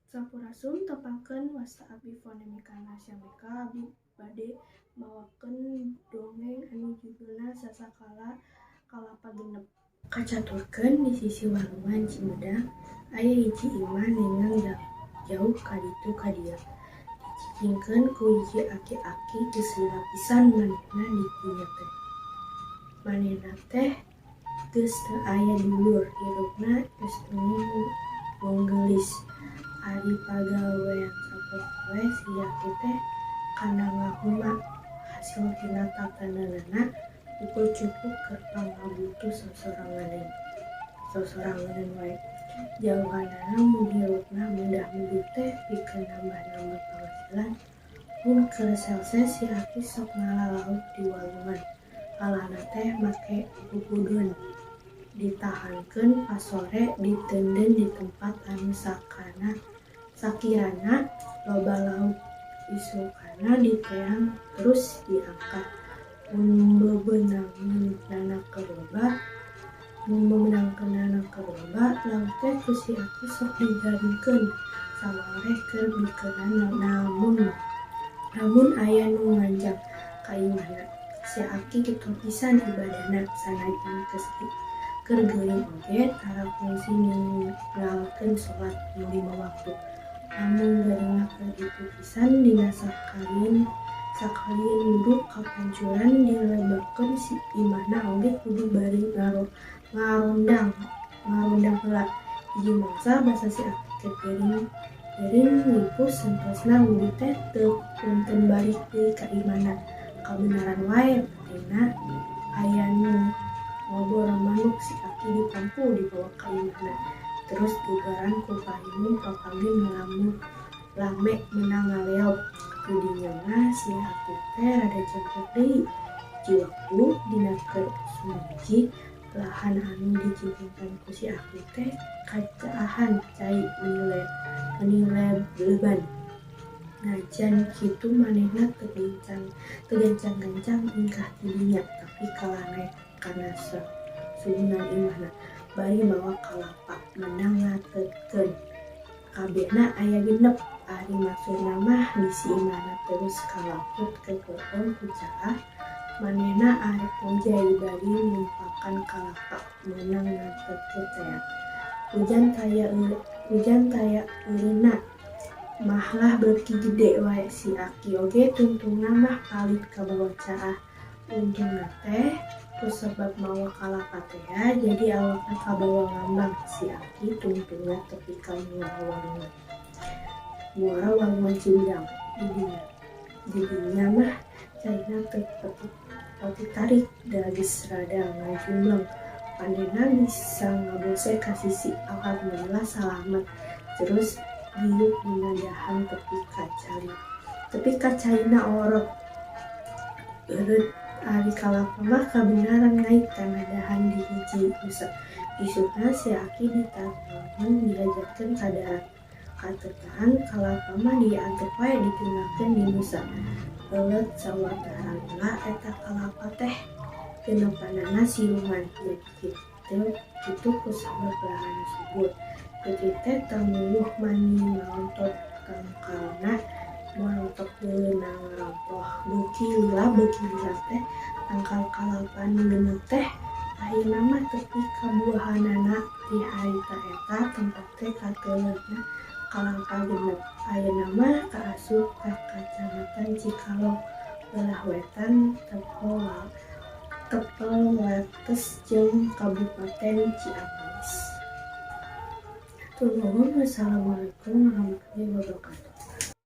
Sampurasun, tepangkeun, wasta abdi Fonemika Nasya Meka. Abdi bade mawakeun dongeng anu judulna Sasakala Kalapa Genep. Kacaturkeun di sisi walungan Cimedang aya hiji imah nenggang jauh ka ditu ka dieu. Dicicingkeun ku hiji aki-aki geus lila pisan manehna di dinya teh. Manehna teh geus teu aya dulur, hirupna geus tungtung monggelis. Ari pagawean sapopoe si aki teh kana ngahuma, hasil tina tatanenanna ukur cukup keur pangabutuh sosoranganeun wae. Jauhanana mun hirupna mudah-mudih teh pikeun nambah-nambah panghasilan, mun keur selse si aki sok ngala lauk di walungan. Ngalana teh make bubudun. Ditahankeun pasore diteundeun di tempat anu sakirana loba lauk, isukanna diteang terus diangkat. Mun bebeunangeunana keur loba, lauk teh ku si aki sok digaringkeun sawareh keur bikeunan lamun aya nu nganjang ka imahna. Si aki getol pisan ibadahna, sanajan keur geuring oge tara kungsi ninggalkeun solat nu 5 waktu. Lamun geuringna keur ripuh pisan, dina sakalieun wudu kapancuran dilebakeun imahna oge kudu bari ngarondang heula. Hiji mangsa basa si aki keur gering ripuh, santosna wudu teh teu punten balik deui ka imahna. Kabeneran wae pentingna aya nu ngobor manuk, si aki dipampu dibawa ka imahna. Terus diubaran ku pahimun papanggih lame meunang ngaleob. Di dinya mah si aki teh rada jengkok deui. Hiji waktu dina keur sumiji, lahan anu dicicingkeun ku si aki teh kacaahan cai meni leban. Najan kitu manehna teu gancang-gancang ingkah ti dinya, tapi kalah naek kana suhunan imahna bari mawa kalapa meunang ngatetkeun. Kabehna aya 6, ari maksudna mah bisi imahna terus kalaput kegeung ku caah, manehna arek ngojay bari nyumpakan kalapa meunang ngatetkeun tea. Hujan taya eureunna mahlah beuki gede wae, si aki oge tungtungna mah palit kabawa caah. Untungna teh kusabab mawa kalapa tea jadi awakna kabawa ngambang. Si aki tungtungna tepi ka muara walungan Cimedang. Di dinya mah caina teu pati tarik da geus rada ngajumleng. Manehna bisa ngabose ka sisi, alhamdulillah salamet. Terus diuk dina dahan tepi ka caina orok. Eureut ari kalapa mah kabeneran ngait kana dahan di hiji busa. Isukna si aki ditatangan diajarkeun ka darat. Katetahan kalapa mah diantep wae ditinggalkeun di nusa. Leuleut sawatara lila eta kalapa teh genepanana siluman. Jadi kitu kusabab lahan subur. Peuting teh tamuwuh mani malontot tangkalna malontok deuleuna ngarampoh. Beuki lila teh tangkal kalapa nu genep teh akhirna mah tepi ka buahanana. Ti harita eta tempat teh kateuleuna kalapa genep. Ayeuna mah kaasup ka Kacamatan Cikalong beulah wetan tepel wates jeung Kabupaten Ciamis. Hatur nuhun. Wassalamualaikum warahmatullahi wabarakatuh.